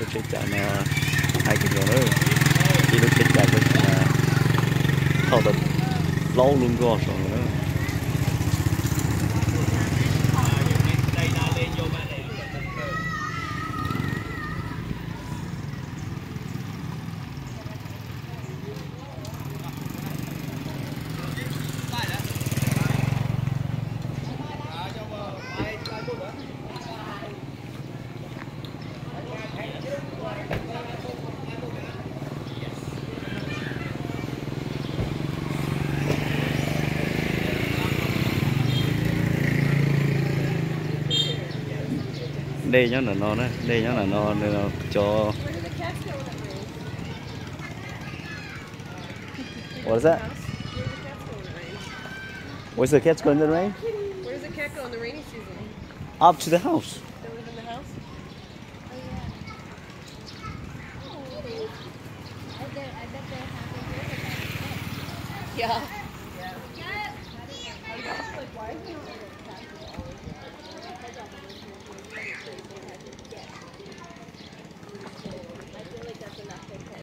Tsheb cav no hais kawg nkaus na, ib lub tsheb cav xwb, thauj tau plaub lub nkoj saum no na. Dej nyob ntawm no na, dej nyob ntawm no, cov What is that? Where's the cats go in the rain? Where does a cat go in the rainy season? Up to the house. They live in the house? Oh, yeah. Oh, I bet, I bet they're happy here with us. Yeah. Yeah. I was just like, why is it not